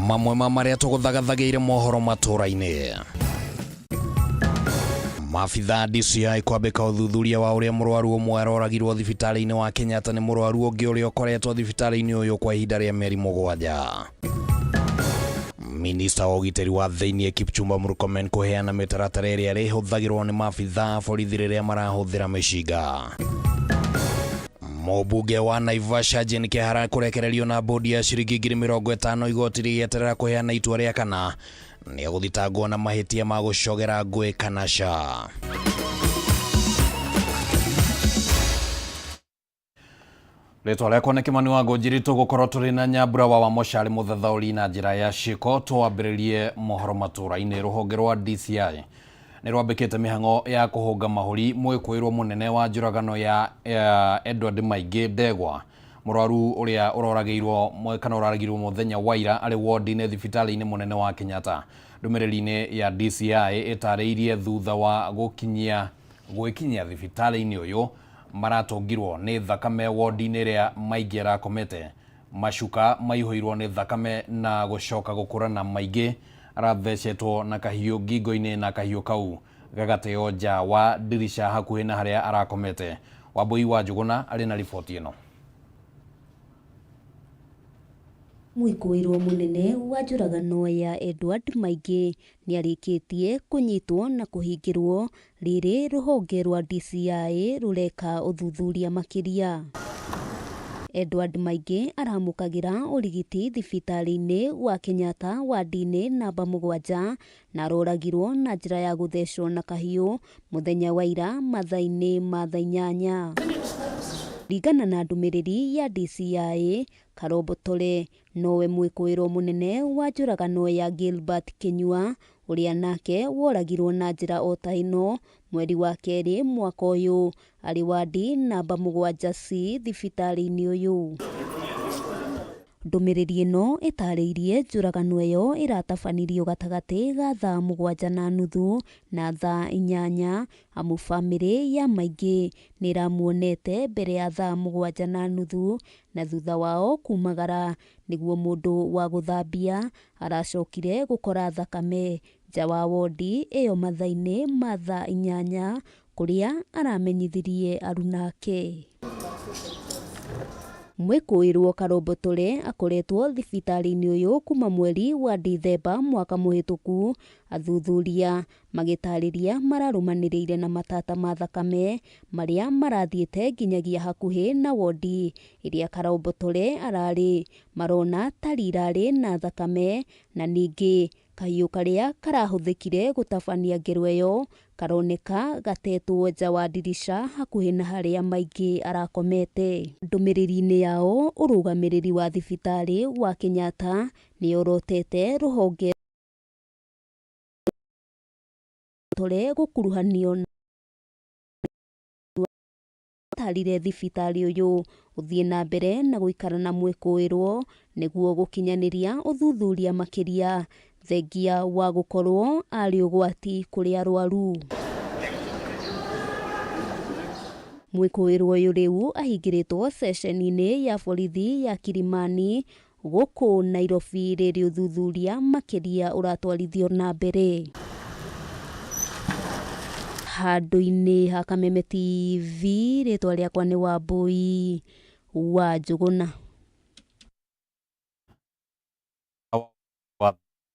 Mamwe ma marĩa tũgũthagathagĩire mohoro matũra-inĩ. Maabithaa DCI kwambĩka ũthuthuria wa ũrĩa mũrwaru ũmwe aroragirwo thibitarĩ-inĩ wa Kenyatta nĩ mũrwaru ũngĩ ũrĩa ũkoretwo thibitarĩ-inĩ ũyũ kwa ihinda rĩa mĩeri 7. Minista wa ũgitĩri wa thĩinĩ Kipchumba Murkomen kũheana mĩtaratara ĩrĩa ĩrĩhũthagĩrwo nĩ maabithaa a borithi rĩrĩa marahũthĩra mĩcinga. Mũmbunge wa Naivasha Jane Kehara kũrekererio na bodi ya ciringi 50,000 igoti rĩgĩeterera kũheana itua rĩa kana nĩegũthitangwo na mahĩtia ma gũcogera ngũĩ kana ca. Rĩtwa rĩakwa nĩ Kĩmani wa Ngũnjiri, tũgũkorwo tũrĩ na Nyambura wa Wamocarĩ mũthathaũri na njĩra ya ciĩko. Twambĩrĩrie mohoro matũra-inĩ. Rũhonge rwa DCI nĩ rwambĩkĩte mĩhang'o ya kũhũnga mahũri mwĩkũĩrwo mũnene wa njũragano ya Edward Maingĩ Ndegwa, mũrwaru ũrĩa ũroragĩirwo kana ũraragirwo mũthenya wa ira arĩ wodi-inĩ thibitarĩ-inĩ mũnene wa Kenyatta. Ndũmĩrĩri-inĩ ya DCI ĩtarĩirie thutha wa gũkinyia gwĩkinyia thibitarĩ-inĩ ũyũ maratũngirwo nĩ thakame wodi-inĩ ĩrĩa Maingĩ arakomete. Macuka maihũirwo nĩ thakame na gũcoka gũkũrana Maingĩ arathecetwo na kahiũ ngingo-inĩ na kahiũ kau gagateo nja wa ndirica hakuhĩ na harĩa arakomete. Wambui wa Njũgũna arĩ na riboti ĩno. Mwĩkũĩrwo mũnene wa njũragano ya Edward Maingĩ nĩarĩkĩtie kũnyitwo na kũhingĩrwo rĩrĩ rũhonge rwa DCI rũreka ũthuthuria makĩria. Edward Maingĩ aramũkagĩra ũrigiti thibitarĩ-inĩ wa Kenyatta wadi-inĩ namba 7 na aroragirwo na njĩra ya gũthecwo na kahiũ mũthenya wa ira mathaa-inĩ ma thaa 8. Ringana na ndũmĩrĩri ya DCI, Karombotore nowe mwĩkũĩrwo mũnene wa njũragano ya Gilbert Kinyua ũrĩa nake woragirwo na njĩra o ta ĩno mweri wa 2 mwaka ũyũ arĩ wadi namba 7 C thibitarĩ-inĩ ũyũ. Ndũmĩrĩri ĩno ĩtarĩirie njũragano ĩyo ĩratabanirio gatagatĩ ga thaa 7:30 na thaa 8 amu bamĩrĩ ya Maingĩ nĩ ĩramuonete mbere ya thaa 7:30 na thutha wao kumagara nĩguo mũndũ wa gũthambia aracokire gũkora thakame nja wa wodi ĩyo mathaa-inĩ ma thaa 8 kũrĩa aramenyithirie arunake. Mwĩkũĩrwo Karombotore akoretwo thibitarĩ-inĩ ũyũ kuma mweri wa Dithemba mwaka mũhĩtũku. Athuthuria magĩtarĩria mararũmanĩrĩire na matata ma thakame marĩa marathiĩte nginyagia hakuhĩ na wodi ĩrĩa Karombotore ararĩ marona ta rirarĩ na thakame na ningĩ kahiũ karĩa karahũthĩkire gũtabania ngero ĩyo karoneka gatetwo nja wa ndirica hakuhĩ na harĩa Maingĩ arakomete. Ndũmĩrĩri-inĩ yao ũrũgamĩrĩri wa thibitarĩ wa Kenyatta nĩyorotete rũhonge Tore gũkuruhanio na tarire thibitarĩ ũyũ ũthiĩ na mbere na gũikara na mwĩkũĩrwo nĩguo gũkinyanĩria ũthuthuria makĩria thengia wa gũkorwo arĩ ũgwati kũrĩ arwaru. Mwĩkũĩrwo ũyũ rĩu ahingĩrĩtwo ceceni-inĩ ya borithi ya Kilimani gũkũ Nairobi rĩrĩ ũthuthuria makĩria ũratwarithio na mbere. Handũ-inĩ ha Kameme TV, rĩtwa rĩakwa nĩ Wambui wa Njũgũna.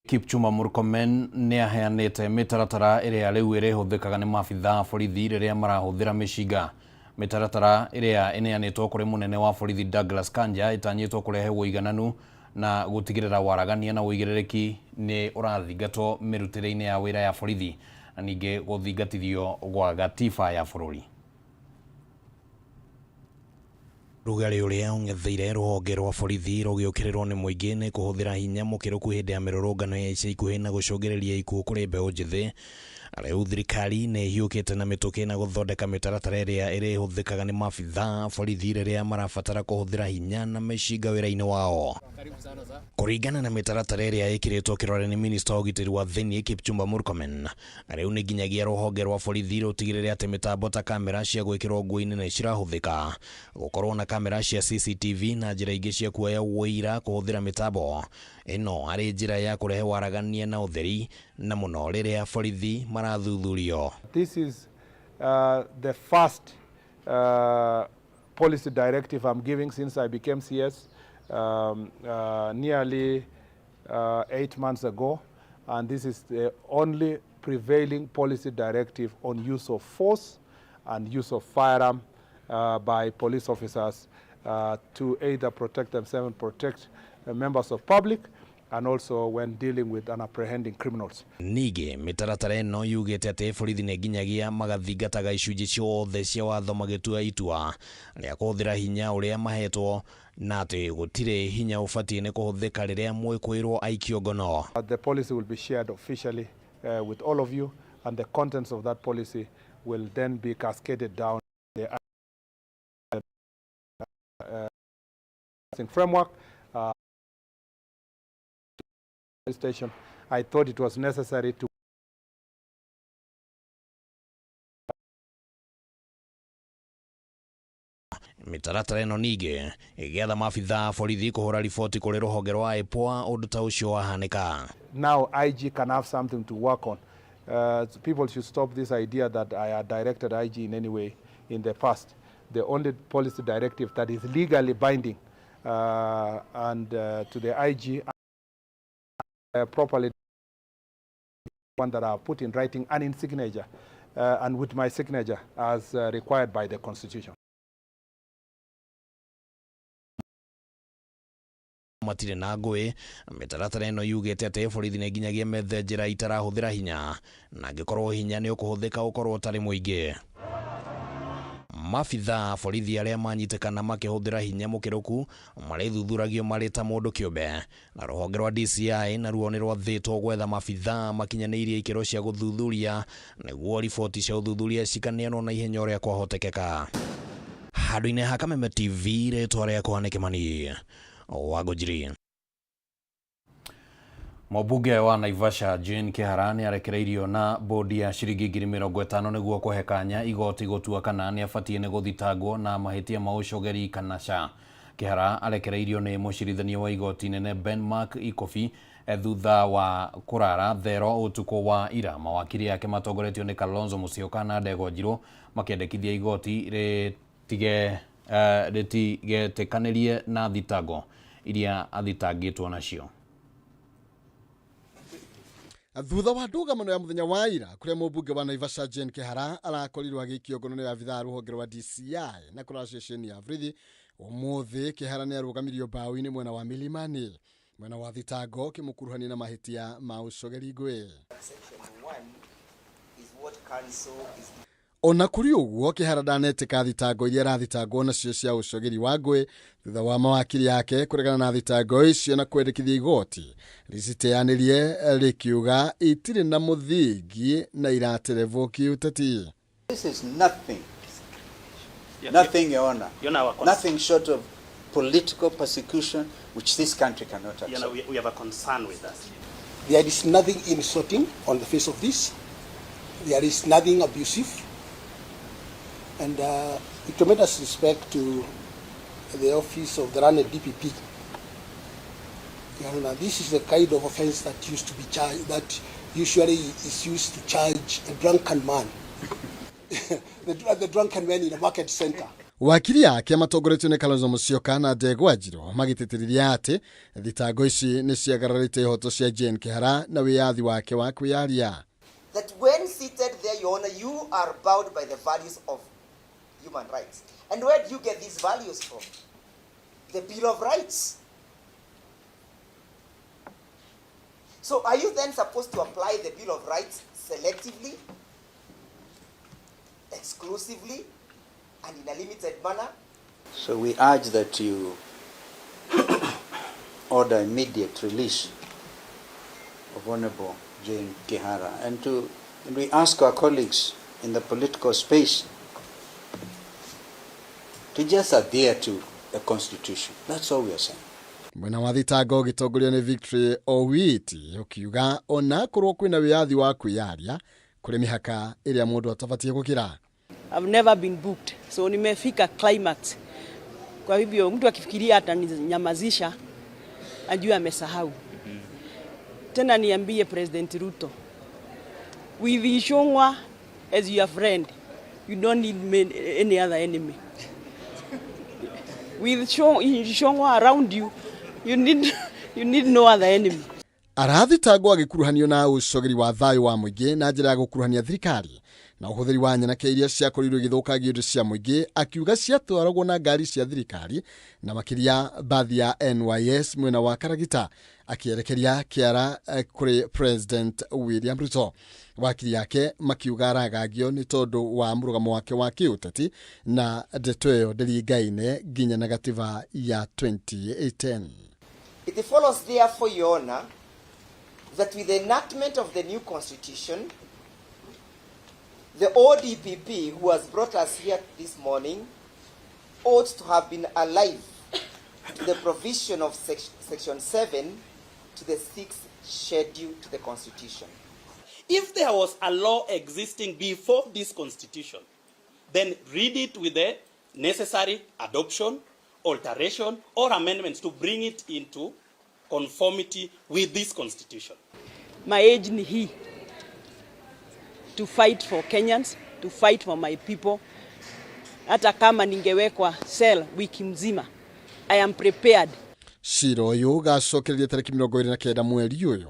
Kipchumba Murkomen nĩ aheanĩte mĩtaratara ĩrĩa rĩu ĩrĩhũthĩkaga nĩ maabithaa a borithi rĩrĩa marahũthĩra mĩcinga. Mĩtaratara ĩrĩa ĩneanĩtwo kũrĩ mũnene wa borithi Douglas Kanja ĩtanyĩtwo kũrehe ũigananu na gũtigĩrĩra waragania na ũigĩrĩrĩki nĩ ũrathingatwo mĩrutĩre-inĩ ya wĩra ya borithi na ningĩ gũthingatithio gwa gatiba ya bũrũri. Rugarĩ ũrĩa ũng'etheire rũhonge rwa borithi rũgĩũkĩrĩrwo nĩ mũingĩ nĩ kũhũthĩra hinya mũkĩrũku hĩndĩ ya mĩrũrũngano ya ica ikuhĩ na gũcũngĩrĩria ikuũ kũrĩ mbeũ njĩthĩ. Rĩu thirikari nĩ ĩhiũkĩte na mĩtũkĩ na gũthondeka mĩtaratara ĩrĩa ĩrĩhũthĩkaga nĩ maabithaa borithi rĩrĩa marabatara kũhũthĩra hinya na mĩcinga wĩra-inĩ wao. Kũringana na mĩtaratara ĩrĩa ĩkĩrĩtwo kĩrore nĩ minista wa ũgitĩri wa thĩinĩ Kipchumba Murkomen, rĩu nĩ nginyagia rũhonge rwa borithi rũtigĩrĩre atĩ mĩtambo ta kamera cia gwĩkĩrwo nguo-inĩ nĩ cirahũthĩka, gũkorwo na kamera cia CCTV na njĩra ingĩ cia kuoya ũira kũhũthĩra mĩtambo ĩno arĩ njĩra ya kũrehe waragania na ũtheri na mũno rĩrĩa borithi marathuthurio. This is the first policy directive I'm giving since I became CS nearly 8 months ago, and this is the only prevailing policy directive on use of force and use of firearm by police officers to either protect themselves and protect members of public, and also when dealing with and apprehending criminals. Ningĩ mĩtaratara ĩno yugĩte atĩ borithi nĩ nginyagia magathingataga icunjĩ ciothe cia watho magĩtua itua rĩa kũhũthĩra hinya ũrĩa mahetwo na atĩ gũtirĩ hinya ũbatiĩ nĩ kũhũthĩka rĩrĩa mwĩkũĩrwo aikio ngono. The policy will be shared officially with all of you, and the contents of that policy will then be cascaded down the framework. Station. I thought it was necessary to mĩtaratara ĩno ningĩ ĩgĩatha maabithaa borithi kũhũra riboti kũrĩ rũhonge rwa IPOA ũndũ ta ũcio wahanĩka. Now IG can have something to work on. People should stop this idea that I had directed IG in any way in the past. The only policy directive that is legally binding and to the IG properly one that I have put in writing and in signature and with my signature as required by the Constitution. Matirĩ na ngũĩ. Mĩtaratara ĩno yugĩte atĩ borithi nĩ nginyagia methe njĩra itarahũthĩra hinya na angĩkorwo hinya nĩ ũkũhũthĩka ũkorwo ũtarĩ mũingĩ. Maabithaa borithi arĩa manyitĩkana makĩhũthĩra hinya mũkĩrũku marĩthuthuragio marĩ ta mũndũ kĩũmbe, na rũhonge rwa DCI naruo nĩ rwathĩtwo gwetha maabithaa makinyanĩirie ikĩro cia gũthuthuria nĩguo riboti cia ũthuthuria cikaneanwo na ihenya ũrĩa kwahotekeka. Handũ-inĩ ha Kameme TV, rĩtwa rĩakwa nĩ Kĩmani Wangũnjiri. Mũmbunge wa Naivasha Jane Kihara nĩ arekereirio na bodi ya ciringi 50,000 nĩguo kũhe kanya igoti gũtua kana nĩ abatiĩ nĩ gũthitangwo na mahĩtia ma ũcogeri kana ca. Kihara arekereirio nĩ mũcirithania wa igoti nene Ben Mark Ikobi thutha wa kũrara thero ũtukũ wa ira. Mawakiri ake matongoretio nĩ Kalonzo Musyoka na Ndegwa Njirũ makĩendekithia igoti rĩtigetĩkanĩrie na thitango iria athitangĩtwo nacio. Thutha wa ndũgamano ya mũthenya wa ira kũrĩa mũmbunge wa Naivasha Jane Kihara arakorirwo agĩikio ngono nĩ abithaa rũhonge rwa DCI na kũrara ceceni ya borithi, ũmũthĩ Kihara nĩ arũgamirio mbaũ-inĩ mwena wa Milimani mwena wa thitango kĩmũkuruhania na mahĩtia ma ũcogeri ngũĩ. Ona kũrĩ ũguo Kihara ndanetĩka thitango iria arathitangwo nacio cia ũcogeri wa ngũĩ thutha wa mawakiri ake kũregana na thitango icio na kwendekithia igoti rĩciteanĩrie rĩkiuga itirĩ na mũthingi na iraterevwo kĩũteti. This is nothing. Nothing, Your Honor. Nothing short of political persecution which this country cannot accept. Your Honor, we have a concern with that. There is nothing insulting on the face of this. There is nothing abusive. And with tremendous respect to the office of the Rane DPP, Your Honor, this is the kind of offense that used to be charged, that usually is used to charge a drunken man. the drunken man in a market center. Wakiri ake matongoretio nĩ Kalonzo Musyoka na Ndegwa Njirũ magĩtĩtĩrithia atĩ thitango ici nĩ ciagararĩte ihoto cia Jane Kihara na wĩyathi wake wa kwĩyaria. That when seated there, Your Honor, you are bound by the values of human rights. And where do you get these values from? The Bill of Rights. So are you then supposed to apply the Bill of Rights selectively, exclusively, and in a limited manner? So we urge that you order immediate release of Honorable Jane Kihara and to And we ask our colleagues in the political space to just adhere to the Constitution. That's all we are saying. Mwena wa thitango ũgĩtongorio nĩ Victory Owiti ũkiuga ona korwo kwĩna wĩyathi wa kwĩyaria kũrĩ mĩhaka ĩrĩa mũndũ atabatiĩ gũkĩra. I've never been booked. So nimefika climax. Kwa hivyo mtu akifikiria ataninyamazisha ajue amesahau. Tena niambie President Ruto, with Ichung'wah as your friend, you don't need any other enemy. With Ichung'wah around you, you need no other enemy. Arathitangwo agĩkuruhanio na ũcogeri wa thayũ wa mũingĩ na njĩra ya gũkuruhania thirikari na ũhũthĩri wa nyanake iria ciakorirwo igĩthũkangia indo cia mũingĩ, akiuga ciatwaragwo na ngari cia thirikari na makĩria bathi ya NYS mwena wa Karagita, akĩerekeria kĩara kũrĩ President William Ruto. Wakiri yake makiuga aragagio nĩ tondũ wa mũrũgamo wake wa kĩũteti na ndeto ĩyo ndĩringaine nginya na gatiba ya 2010. It follows therefore, Your Honor, that with the enactment of the new constitution, the ODPP who has brought us here this morning ought to have been alive to the provision of section 7 to the 6th schedule to the constitution. If there was a law existing before this constitution, then read it with the necessary adoption, alteration, or amendments to bring it into conformity with this constitution. My age ni hii to fight for Kenyans, to fight for my people. Hata kama ningewekwa cell wiki mzima, I am prepared. Cira ũyũ ũgacokereria tarĩki 29 mweri ũyũ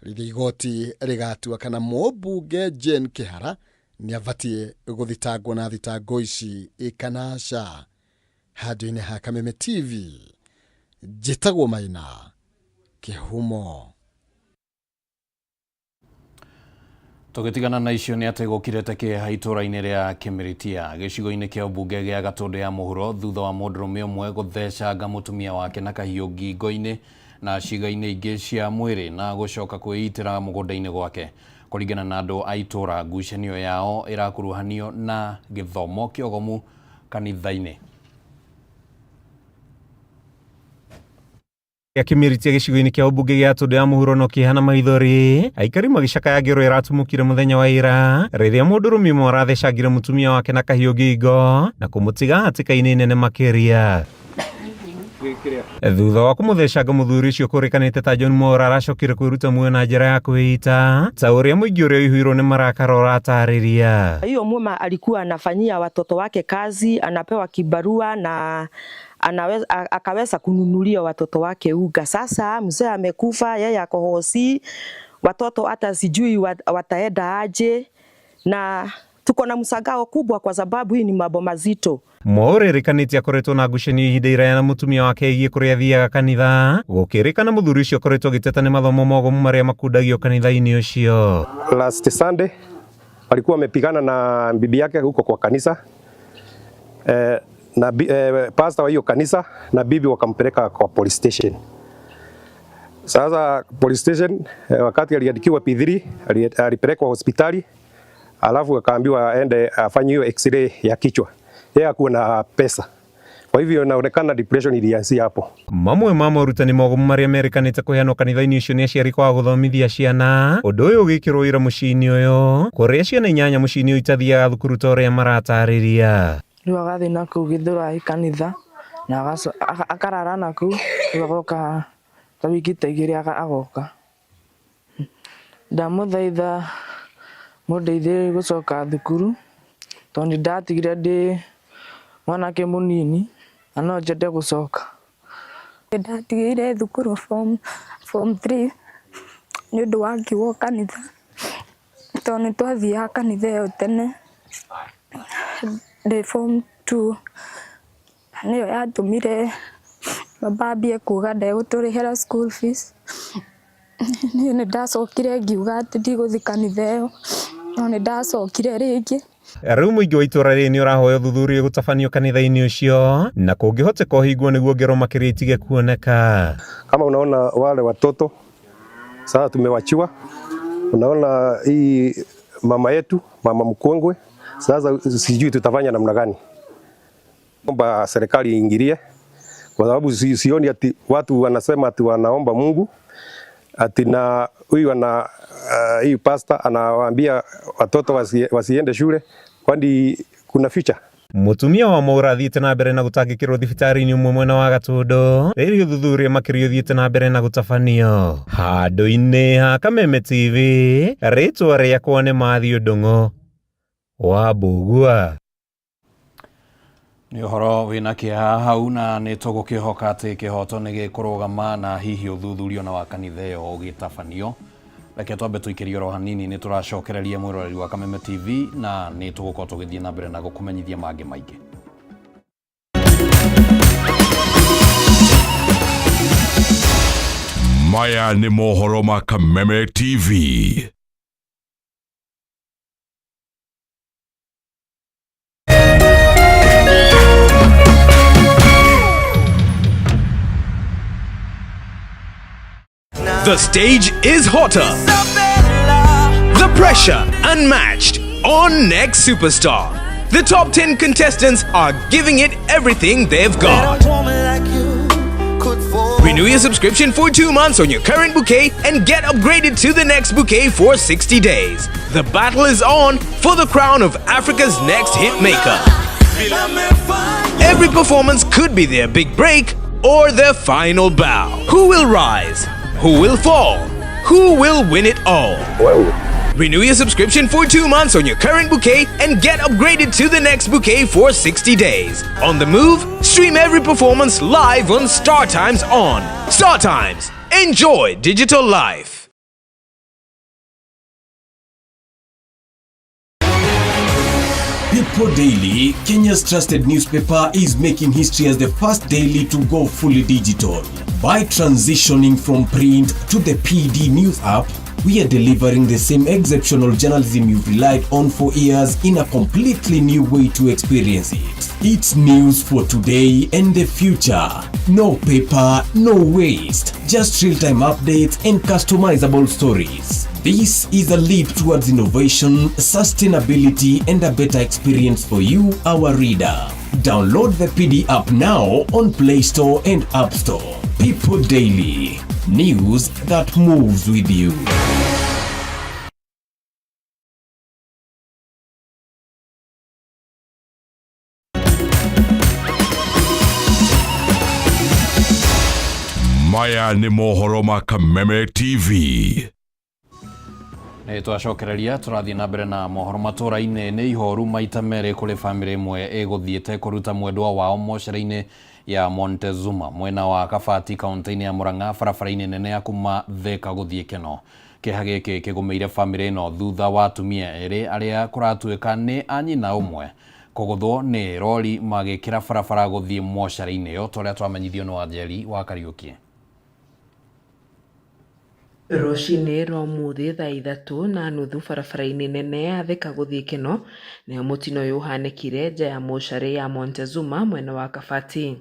rĩrĩa igoti rĩgatua kana mũmbunge Jane Kĩhara nĩabatiĩ gũthitangwo na thitango ici kana aca. Handũ-inĩ ha Kameme TV, njĩtagwo Maina Kĩhumo. Tũgĩtigana na icio nĩ atĩ gũkirĩte kĩeha itũũra-inĩ rĩa Kĩmĩrĩtia gĩcigo-inĩ kĩa ũmbunge gĩa Gatũndũ ya mũhuro thutha wa mũndũrũme ũmwe gũthecanga mũtumia wake na kahiũ ngingo-inĩ na ciĩga-inĩ ingĩ cia mwĩrĩ na gũcoka kwĩitĩra mũgũnda-inĩ gwake. Kũringana na andũ a itũũra, ngucanio yao ĩrakuruhanio na gĩthomo kĩogomu kanitha-inĩ. Kĩmĩrĩtia gĩcigo-inĩ kĩa ũmbunge gĩa Gatũndũ ya mũhuro no kĩeha na maithori aikari magĩcakaya ngero ĩratumũkire mũthenya wa ira rĩrĩa mũndũrũme ũmwe arathecangire mũtumia wake na kahiũ ngingo na kũmũtiga hatĩka-inĩ nene makĩria. Thutha wa kũmũthecanga mũthuri ũcio kũrĩkanĩte ta John Mwaura aracokire kwĩruta muoyo na njĩra ya kwĩita ta ũrĩa mũingĩ ũrĩa ũihũirwo nĩ marakara ũratarĩria. Hiyo mama alikuwa anafanyia watoto wake kazi, anapewa kibarua na akaweza kununulia watoto wake uga. Sasa mzee amekufa, yeye ako hosi, watoto hata sijui wataenda aje, na tuko na msangao kubwa kwa sababu hii ni mambo mazito. Mwaura ĩrĩkanĩte akoretwo na ngucanio ihinda iraya na mũtumia wake ĩgiĩ kũrĩa athiaga kanitha gũkĩrĩkana mũthuri ũcio akoretwo agĩteta nĩ mathomo mogomu marĩa makundagio kanitha-inĩ ũcio. Last Sunday walikuwa wamepigana na bibi yake huko kwa kanisa na pastor wa hiyo kanisa na bibi wakampeleka kwa police station. Sasa police station wakati aliandikiwa P3 alipelekwa hospitali, alafu akaambiwa aende afanye hiyo x-ray ya kichwa. Yeye hakuwa na pesa. Kwa hivyo inaonekana depression ilianzia hapo. Mamwe ma morutani mogomu marĩa merĩkanĩte kũheanwo kanitha-inĩ ũcio nĩ aciari kwaga gũthomithia ciana, ũndũ ũyũ ũgĩkĩrwo ũira mũciĩ-inĩ ũyũ kũrĩa ciana inyanya mũciĩ-inĩ ũyũ itathiaga thukuru ta ũrĩa maratarĩria. Rĩu agathiĩ na kũu Gĩthũrai kanitha na akarara na kũu, rĩu agoka ta wiki ta igĩrĩ agoka. Ndamũthaitha mũndeithĩrĩrie gũcoka thukuru tondũ nĩ ndatigire ndĩ mwanake mũnini na no nyende gũcoka. Ndatigire thukuru form 3 nĩ ũndũ wa ngiugo kanitha tondũ nĩ twathiaga kanitha ĩyo tene ndĩ form 2 nĩyo yatũmire baba ambie kuga ndegũtũrĩhĩra school fees. Niĩ nĩ ndacokire ngiuga atĩ ndigũthiĩ kanitha ĩyo no nĩ ndacokire rĩngĩ. Rĩu mũingĩ wa itũũra rĩrĩ nĩ ũrahoya ũthuthuria gũtabanio kanitha-inĩ ũcio na kũngĩhoteka ũhingwo nĩguo ngero makĩria itige kuoneka. Kama unaona wale watoto sasa tumewachiwa, unaona hii mama yetu, mama mkongwe. Sasa sijui tutafanya namna gani. Omba serikali iingilie, kwa sababu sioni ati watu wanasema ati wanaomba Mungu ati na huyu ana huyu pastor anawaambia watoto wasiende shule, kwani kuna future. Mutumia wa Mwaura athiĩte na mbere na gũtangĩkĩrwo thibitarĩ-inĩ ũmwe mwena wa Gatũndũ rĩrĩ ũthuthuria makĩria ũthiĩte na mbere na gũtabanio handũ-inĩ ha Kameme TV. Rĩtwa rĩakwa nĩ Matthew Ndung'u wa Mbũgua. Nĩ ũhoro wĩna kĩeha hau, na nĩ tũgũkĩhoka atĩ kĩhoto nĩ gĩkũrũgama na hihi ũthuthuria na wa kanitha ĩyo ũgĩtabanio. Reke twambe tũikĩrie oro hanini, nĩ tũracokereria mwĩroreri wa Kameme TV na nĩ tũgũkorwo tũgĩthiĩ na mbere na gũkũmenyithia mangĩ maingĩ. Maya nĩ mohoro ma Kameme TV. The stage is hotter. The pressure unmatched on Next Superstar. The top 10 contestants are giving it everything they've got. Renew your subscription for 2 months on your current bouquet and get upgraded to the next bouquet for 60 days. The battle is on for the crown of Africa's next hit maker. Every performance could be their big break or their final bow. Who will rise? Who will fall? Who will win it all? Renew your subscription for 2 months on your current bouquet and get upgraded to the next bouquet for 60 days. On the move, stream every performance live on Star Times On. Star Times, enjoy digital life. People Daily, Kenya's trusted newspaper, is making history as the first daily to go fully digital. By transitioning from print to the PD News app, we are delivering the same exceptional journalism you've relied on for years in a completely new way to experience it. It's news for today and the future. No paper, no waste, just real-time updates and customizable stories. This is a leap towards innovation, sustainability, and a better experience for you, our reader. Download the PD app now on Play Store and App Store. People Daily, news that moves with you. Maya nĩ mohoro ma Kameme TV. Nĩ twacokereria tũrathiĩ na mbere na mohoro matũra-inĩ. Nĩ ihoru maita merĩ kũrĩ bamĩrĩ ĩmwe ĩgũthiĩte kũruta mwendwa wao mocarĩ-inĩ ya Montezuma mwena wa Kabati kaunti-inĩ ya Murang'a barabara-inĩ nene ya kuma Thika gũthiĩ Keno. Kĩeha gĩkĩ kĩgũmĩire bamĩrĩ ĩno thutha wa atumia erĩ arĩa kũratuĩka nĩ a nyina ũmwe kũgũthwo nĩ rori magĩkĩra barabara gũthiĩ mocarĩ-inĩ ĩyo, ta ũrĩa twamenyithio nĩ Wanjeri wa Kariũki. Rũcinĩ rwa ũmũthĩ thaa 3:30 barabara-inĩ nene ya Thika gũthiĩ Keno nĩho mũtino ũyũ ũhanĩkire nja ya mocarĩ ya Montezuma mwena wa Kabati.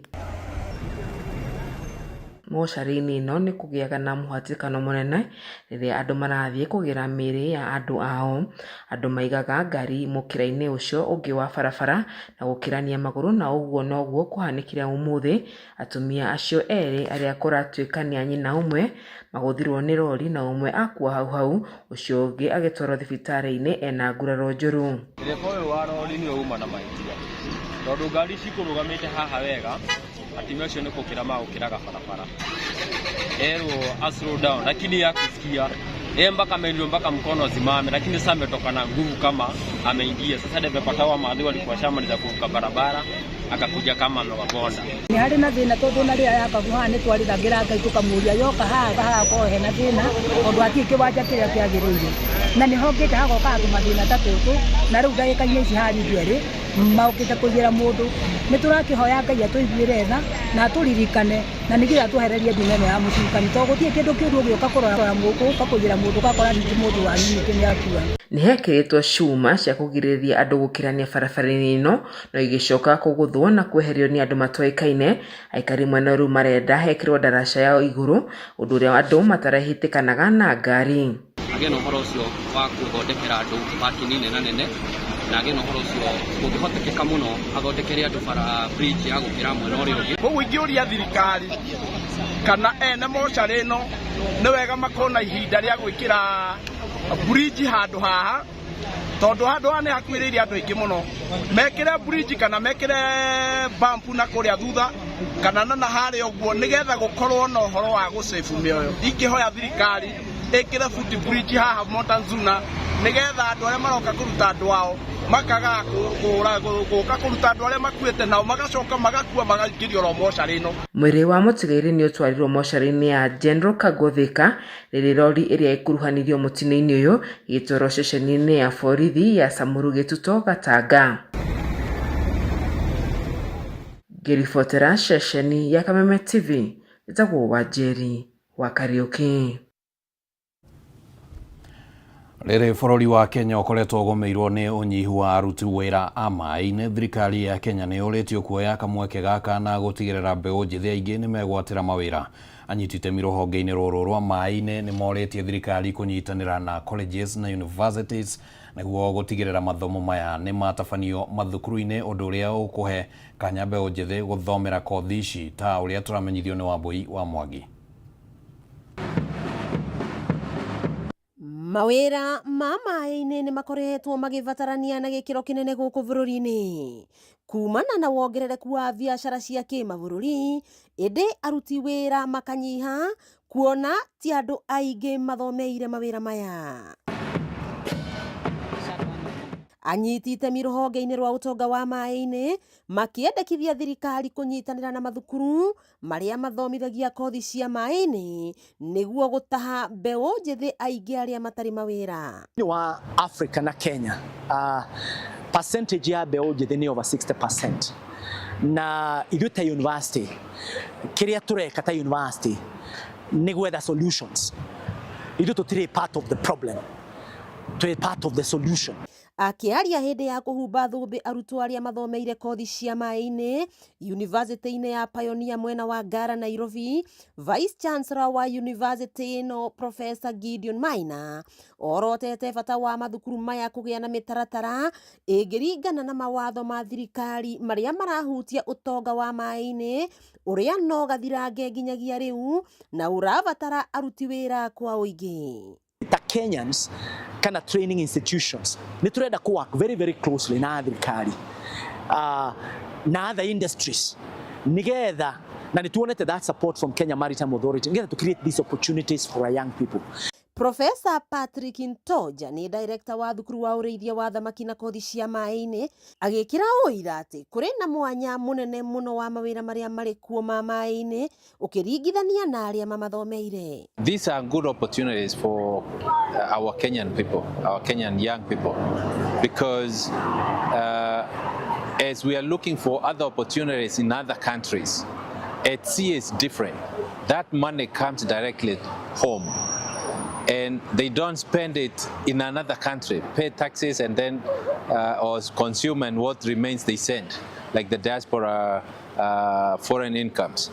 Mocarĩ-inĩ ĩno nĩ kũgĩaga na mũhatĩkano mũnene rĩrĩa andũ marathiĩ kũgĩra mĩĩrĩ ya andũ ao. Andũ maigaga ngari mũkĩra-inĩ ũcio ũngĩ wa barabara na gũkĩrania magũrũ, na ũguo noguo kũhanĩkire ũmũthĩ. Atumia acio erĩ arĩa kũratuĩka nĩ a nyina ũmwe magũthirwo nĩ rori na ũmwe akua hau hau, ũcio ũngĩ agĩtwarwo thibitarĩ-inĩ ena nguraro njũru. Ndereba ũyũ wa rori nĩwe uma na mahĩtia tondũ ngari cikũrũgamĩte haha wega, atumia acio nĩ gũkĩra magũkĩraga barabara, erwo a slow down, lakini hakusikia yeye mpaka ameambiwa mpaka mkono asimame, lakini sasa ametoka na nguvu kama ameingia. Sasa dereva hawa maadhi walikuwa shamaliza kuvuka barabara, akakuja kama amewabonda. Nĩ harĩ na thĩna tondũ ona rĩrĩa yakagwo haha nĩ twarĩragĩra Ngai tũkamũria yoka haha hagakorwo hena thĩna tondũ hatirĩ kĩwanja kĩrĩa kĩagĩrĩire, na nĩ hokĩte hagoka tũmathĩna ta tũtũ, na rĩu ndagĩka-inĩ ici haringi erĩ maũkĩte kũiyĩra mũndũ. Nĩ tũrakĩhoya Ngai atũiguĩre tha na atũririkane na nĩgetha atwehererie nduma ĩno ya mũcukani, tondũ gũtirĩ kĩndũ kĩũru ũgĩũka kũrora ũka kũiyĩra mũndũ ũgakora ningĩ mũndũ wanyu ningĩ nĩ akua. Nĩ hekĩrĩtwo cuma cia kũgirĩrĩria andũ gũkĩrania barabara-inĩ ĩno, no igĩcoka kũgũthwo na kweherio nĩ andũ matoĩkaine. Aikari mwena rĩu marenda hekĩrwo ndaraca ya igũrũ, ũndũ ũrĩa andũ matarahĩtĩkanaga na ngari. Agĩe na ũhoro ũcio wa gũthondekera andũ parking nene na nene, na agĩe na ũhoro ũcio kũngĩhotekeka mũno athondekere andũ bara, bridge ya gũkĩra mwena ũrĩa ũngĩ. Koguo ingĩũria thirikari kana ene mocarĩ ĩno, nĩ wega makorwo na ihinda rĩa gwĩkĩra bridge handũ haha, tondũ handũ haha nĩ hakuhĩrĩirie andũ aingĩ mũno. Mekĩre bridge kana mekĩre bump na kũrĩa thutha kana na harĩa ũguo, nĩgetha gũkorwo na ũhoro wa gũsave mĩoyo. Ingĩhoya thirikari ĩkĩre foot bridge haha Motanzuna, nĩgetha andũ arĩa maroka kũruta andũ ao makagaga gũka kũruta andũ arĩa makuĩte, nao magacoka magakua magaingĩrio oro mocarĩ ĩno. Mwĩrĩ wa mũtigairĩ nĩ ũtwarirwo mocarĩ-inĩ ya General Cargo Thika, rĩrĩ rori ĩrĩa ĩkuruhanirio mũtino-inĩ ũyũ ĩgĩtwarwo ceceni-inĩ ya borithi ya Samuru Gĩtuto Gatanga. Ngĩribotera ceceni ya Kameme TV, njĩtagwo Wanjeri wa Kariũki. Rĩrĩ bũrũri wa Kenya ũkoretwo ũgũmĩirwo nĩ ũnyihu wa aruti wĩra a maĩ-inĩ, thirikari ya Kenya nĩ yũrĩtio kuoya kamweke gaka na gũtigĩrĩra mbeũ njĩthĩ aingĩ nĩ megwatĩra mawĩra. Anyiti itemi rũhonge-inĩ rũrũ rwa maĩ-inĩ nĩ morĩtie thirikari kũnyitanĩra na colleges na universities nĩguo gũtigĩrĩra mathomo maya nĩ matabanio mathukuru-inĩ, ũndũ ũrĩa ũkũhe kanya mbeũ njĩthĩ gũthomera kothi ici, ta ũrĩa tũramenyithio nĩ Wambui wa Mwangi. Mawĩra ma maĩ-inĩ nĩ makoretwo magĩbatarania na gĩkĩro kĩnene gũkũ bũrũri-inĩ kumana na wongerereku wa biacara cia kĩmabũrũri, ĩndĩ aruti wĩra makanyiha kuona ti andũ aingĩ mathomeire mawĩra maya. Anyiti itemi rũhonge-inĩ rwa ũtonga wa maĩ-inĩ makĩendekithia thirikari kũnyitanĩra na mathukuru marĩa mathomithagia kothi cia maĩ-inĩ nĩguo gũtaha mbeũ njĩthĩ aingĩ arĩa matarĩ mawĩra. Thĩinĩ wa Africa na Kenya, percentage ya mbeũ njĩthĩ nĩ over 60%, na ithuĩ ta university, kĩrĩa tũreka ta university nĩ gwetha solutions. Ithuĩ tũtirĩ part of the problem, twĩ part of the solution. Akĩaria hĩndĩ ya kũhumba thũmbĩ arutwo arĩa mathomeire kothi cia maĩ-inĩ yunivasĩtĩ-inĩ ya Pioneer mwena wa Ngara, Nairobi, Vice Chancellor wa yunivasĩtĩ ĩno Professor Gideon Maina orotete bata wa mathukuru maya kũgĩa na mĩtaratara ĩngĩringana na mawatho ma thirikari marĩa marahutia ũtonga wa maĩ-inĩ, ũrĩa no gathirange nginyagia rĩu na ũrabatara aruti wĩra kwa ũingĩ. Ta Kenyans kana training institutions, nĩ tũrenda kũ work very very closely na thirikari na other industries, nigetha na nĩ tuonete that support from Kenya Maritime Authority, nigetha to create these opportunities for our young people. Professor Patrick Ntoja nĩ director wa thukuru wa ũrĩithia wa thamaki na kothi cia maĩ-inĩ, agĩkĩra ũira atĩ kũrĩ na mwanya mũnene mũno wa mawĩra marĩa marĩ kuo ma maĩ-inĩ ũkĩringithania na arĩa mamathomeire. These are good opportunities for our Kenyan people, our Kenyan young people, because as we are looking for other opportunities in other countries, at sea is different. That money comes directly home, and they don't spend it in another country, pay taxes and then or consume, and what remains they send, like the diaspora foreign incomes.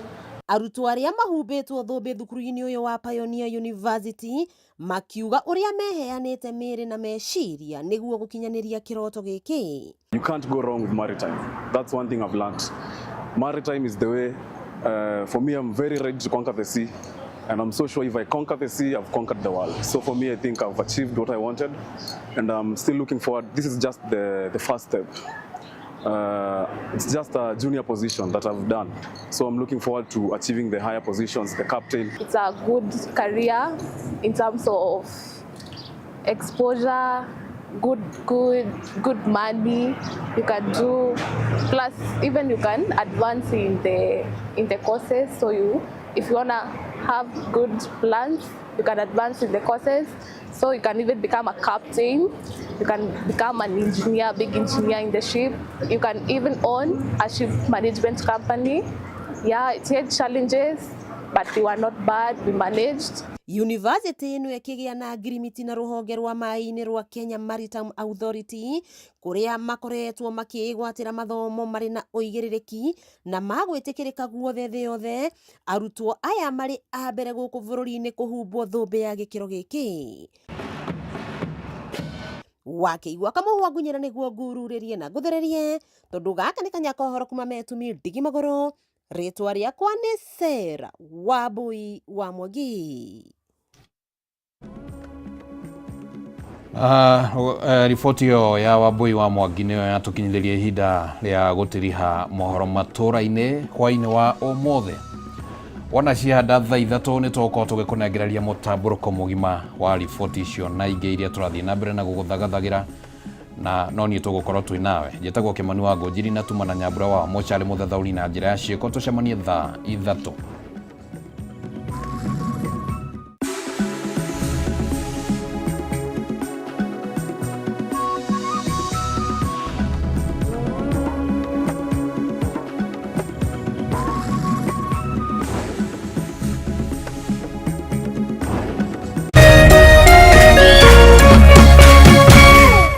Arutwo arĩa mahumbĩtwo thũmbĩ thukuru-inĩ ũyũ wa Pioneer University makiuga ũrĩa meheanĩte mĩĩrĩ na meciria nĩguo gũkinyanĩria kĩroto gĩkĩ. You can't go wrong with maritime. That's one thing I've learned. Maritime is the way. For me, I'm very ready to conquer the sea. And I'm so sure if I conquer the sea, I've conquered the world. So for me, I think I've achieved what I wanted. And I'm still looking forward. This is just the first step. It's just a junior position that I've done. So I'm looking forward to achieving the higher positions, the captain. It's a good career in terms of exposure, good money you can do. Plus, even you can advance in the courses. So if you wanna have good plans, you can advance in the courses. So you can even become a captain. You can become an engineer, big engineer in the ship. You can even own a ship management company. Yeah, it had challenges, but they were not bad. We managed. University ĩno ĩkĩgĩa na ngirimiti na rũhonge rwa maĩ-inĩ rwa Kenya Maritime Authority, kũrĩa makoretwo makĩĩgwatĩra mathomo marĩ na ũigĩrĩrĩki na magwĩtĩkĩrĩka guothe thĩ yothe. Arutwo aya marĩ a mbere gũkũ bũrũri-inĩ kũhumbwo thũmbĩ ya gĩkĩro gĩkĩ. Wakĩigua kamũhwa ngunyĩra nĩguo ngururĩrie na ngũthererie, tondũ gaka nĩ kanya ka ũhoro kuma metumi ndigi magũrũ. Rĩtwa rĩakwa nĩ Sarah Wambui wa Mwangi. Riboti ĩyo ya Wambui wa Mwangi nĩyo yatũkinyithĩria ihinda rĩa gũtiriha mohoro matũra-inĩ hwaĩ-inĩ wa ũmũthĩ. Wona ciahanda thaa 3 nĩ tũgũkorwo tũgĩkũnengereria mũtambũrũko mũgima wa riboti icio na ingĩ iria tũrathiĩ na mbere na gũgũthagathagĩra na no niĩ tũgũkorwo twĩ nawe. Njĩtagwo Kĩmani wa Ngũnjiri na tuma na Nyambura wa Mũcarĩ mũthathaũri na njĩra ya ciĩko. Tũcemanie thaa 3.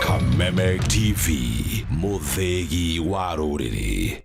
Kameme TV, mũthĩgi wa rũrĩrĩ.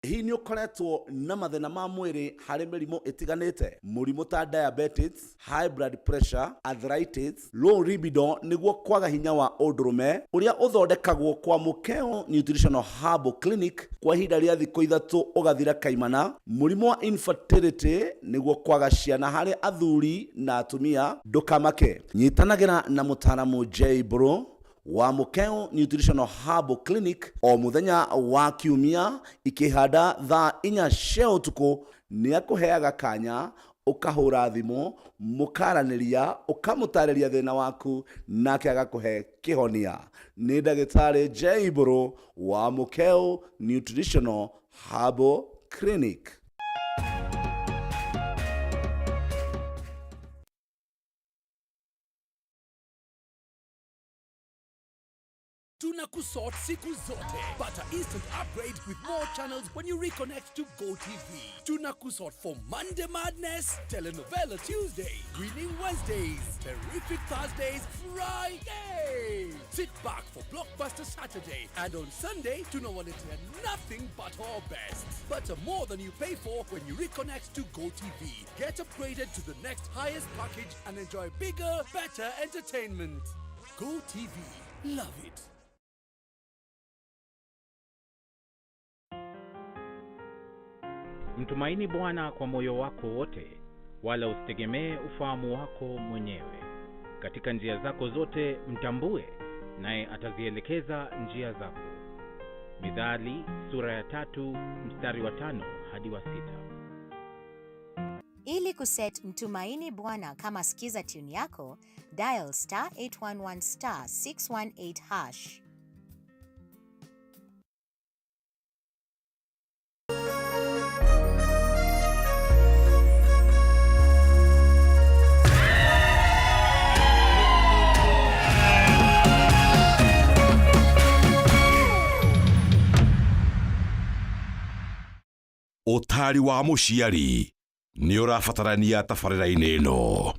Hihi nĩ ũkoretwo na mathĩna ma mwĩrĩ harĩ mĩrimũ ĩtiganĩte? Mũrimũ ta diabetes, high blood pressure, arthritis, low libido nĩguo kwaga hinya wa ũndũrũme ũrĩa ũthondekagwo kwa Mũkeo Nutritional Herbal Clinic kwa ihinda rĩa thikũ 3 ũgathira kaimana. Mũrimũ wa infertility nĩguo kwaga ciana harĩ athuri na atumia, ndũkamake. Nyitanagĩra na mũtaaramu J Bro wa Mũkeo Nutritional Herbal Clinic o mũthenya wa kiumia ikĩhanda thaa 4 cia ũtukũ. Nĩ akũheaga kanya ũkahũra thimũ mũkaranĩria, ũkamũtarĩria thĩna waku nake agakũhe kĩhonia. Nĩ ndagĩtarĩ J Bro wa Mũkeo Nutritional Herbal Clinic. Tunakusort siku zote. Pata instant upgrade with more channels when you reconnect to GoTV. Tunakusort for Monday Madness, Telenovela Tuesday, Winning Wednesdays, Terrific Thursdays, Friday. Sit back for Blockbuster Saturday, and on Sunday, tunawaletea nothing but our best. But more than you pay for when you reconnect to GoTV. Get upgraded to the next highest package and enjoy bigger, better entertainment. GoTV. Love it. Mtumaini Bwana kwa moyo wako wote, wala usitegemee ufahamu wako mwenyewe. Katika njia zako zote mtambue, naye atazielekeza njia zako. Mithali sura ya 3 mstari wa 5 hadi wa 6. Ili kuset Mtumaini Bwana kama skiza tune yako, dial star 811 star 618 hash. Ũtari wa mũciari nĩ ũrabatarania tabarĩra-inĩ ĩno.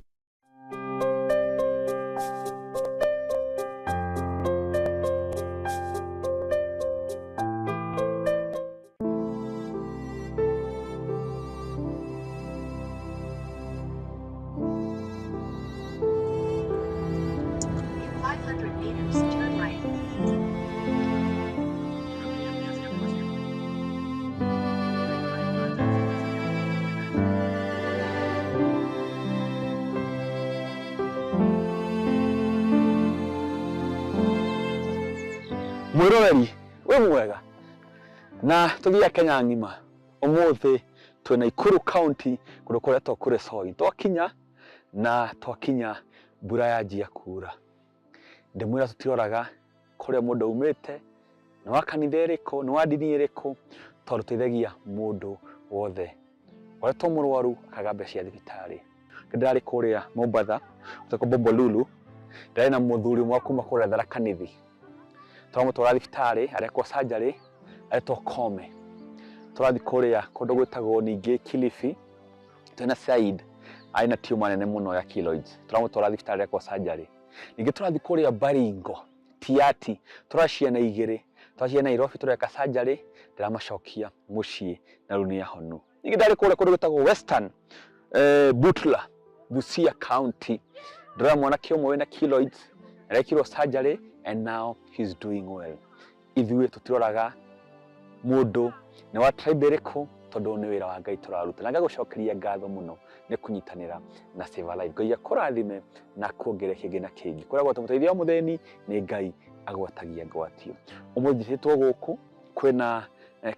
Mwiroreri wi mwega na tuthie Kenya ng'ima umuthi twi Nakuru County kundu kuria Kuresoi. Twakinya na twakinya mbura yanjia kura. Ndimwira tutiroraga kuria mundu aumite, ni wa kanitha iriku, ni wa ndini iriku, tondu tuteithagia mundu wothe. Uretwo murwaru akaga mbeca cia thibitari. Ndĩrarĩ kũrĩa Mombatha gwĩtagwo Bombolulu, ndĩrarĩ na mũthuri ũmwe kuma kũrĩa Tharaka Nithi. Tũramũtwara thibitarĩ arekwo surgery aretwo Kome. Tũrathiĩ kũrĩa kũndũ gwĩtagwo ningĩ Kilifi, twĩna Said arĩ na tumor nene mũno ya keloids, tũramũtwara thibitarĩ arekwo surgery. Ningĩ tũrathiĩ kũrĩa Baringo Tiati, tũra ciana 2, twaciĩ Nairobi tũreka surgery, ndĩramacokia mũciĩ na rĩu nĩ ahonu. Ningĩ ndarĩ kũrĩa kũndũ gwĩtagwo Western Butula, Busia County, ndĩrona mwanake ũmwe wĩna keloids Arekirwo surgery and now he's doing well. Ithuĩ tũtiroraga mũndũ nĩ wa tribe ĩrĩkũ, tondũ nĩ wĩra wa Ngai tũraruta. Na ngagũcokeria ngatho mũno nĩ kũnyitanĩra na Save a Life. Ngai akũrathime na akuongerere kĩngĩ na kĩngĩ. Kũragwo atĩ mũteithia wa mũthĩni nĩ Ngai agwatagia ngwatio. Ũmũthĩ njĩtĩtwo gũkũ kwĩna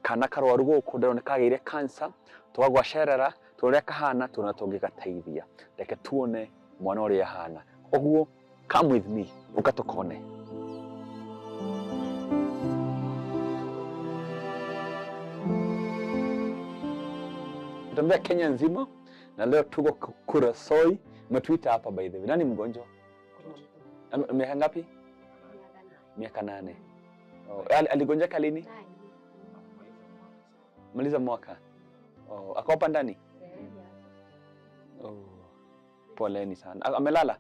kana karwaru gũkũ ndĩrona kagĩire cancer, twagwacerera tuone ũrĩa kahana, tuone ũrĩa tũngĩgateithia. Reke tuone mwana ũrĩa ahana. Ũguo come with me ũka tũkone. Tembea Kenya nzima na leo tuko Kuresoi. Umetuita hapa by the way. Nani mgonjwa? Miaka ngapi? Miaka 8. Oh, aligonjeka lini? Maliza mwaka. Oh, ako hapa ndani? Oh, poleni sana. Amelala?